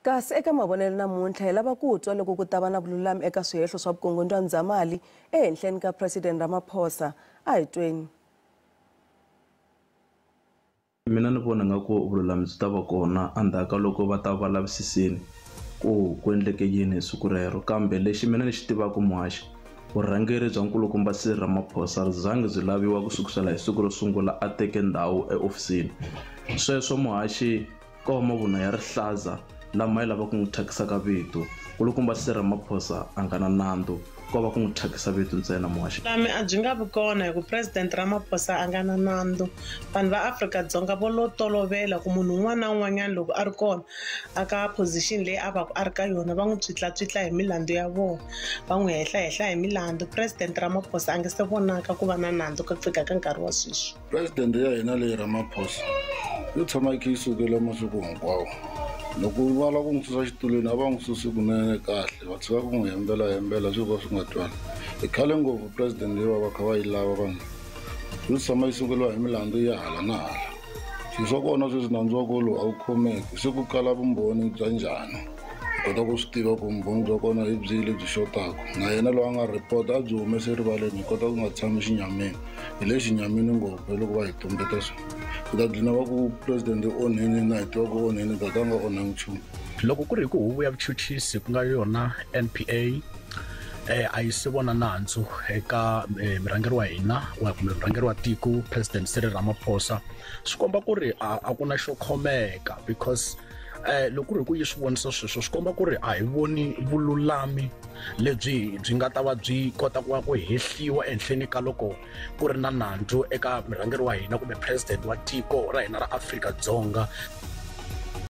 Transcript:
Kasi eka mavonelo namuntlha hi lava ku twa loko ku ta va na vululami eka swihehlo swa vukungundzwana bya mali ehenhleni ka President Ramaphosa. A hi tweni. Mina ni vona nga ku vululami byi ta va kona endzhaku ka loko va ta va lavisisini ku ku endleke yini hi siku rero, kambe lexi mina ni xi tivaka muhaxi, vurhangeri bya nkulukumba Cyril Ramaphosa zangi byi laviwa ku sukusela hi siku ro sungula a teke ndhawu ehofisini. Sweswo muhaxi ko va mavunwa ya rihlaza lama yi lava ku n'wi thyakisaka vito. Nkulukumba Cyril Ramaphosa a nga na nandzu, ko va ku n'wi thyakisa vito ntsena muhaxi. Vululami a byi nga vi kona hi ku President Ramaphosa a nga na nandzu. Vanhu va Afrika-Dzonga vo lo tolovela ku munhu un'wana na un'wanyana loko a ri kona a ka position leyi a va ku a ri ka yona va n'wi tswitlatswitla hi milandzu ya vona, va n'wi hehlahehla hi milandzu. President Ramaphosa a nge se vonaka ku va na nandzu ku fika ka nkarhi wa sweswi. President ya hina leyi Ramaphosa yo tshama yi kha yi sukela masiku hinkwawo. Loko va lava ku n'wi susa xitulwini a va n'wi susi kunene kahle, va tshika ku n'wi hembela hembela swi va swi nga twali. I khale ngopfu president leyi va va kha va yi lava vanhu, yo tshama yi sukeriwa hi milandzu ya hala na hala. Swilo swa kona sweswi nandzu wa kona lowu a wu khomeki, se ku kala vumbhoni bya njhani? Hi kota ku swi tiva ku vumbhoni bya kona hi byihi lebyi xotaka. Na yena loyi a nga report a byi humese erivaleni, hi kota ku nga tshami xinyamini. Hi le xinyamini ngopfu loko va hi tumbeta so. Hi ta dlina va ku president u onhini na hi tiva ku onhini but a nga onhangi nchumu. Loko ku ri hi ku huvo ya vuchuchisi ku nga yona NPA a yi se vona nandzu eka murhangeri wa hina wa kumbe murhangeri wa tiko President Cyril Ramaphosa, swi komba ku ri a ku na xo khomeka, because loko ku ri ku yi swi vonisa sweswo swi komba ku ri a hi voni vululami lebyi byi nga ta va byi kota ku va ku hehliwa ehenhleni ka loko ku ri na nandzu eka murhangeri wa hina kumbe president wa tiko ra hina ra Afrika-Dzonga.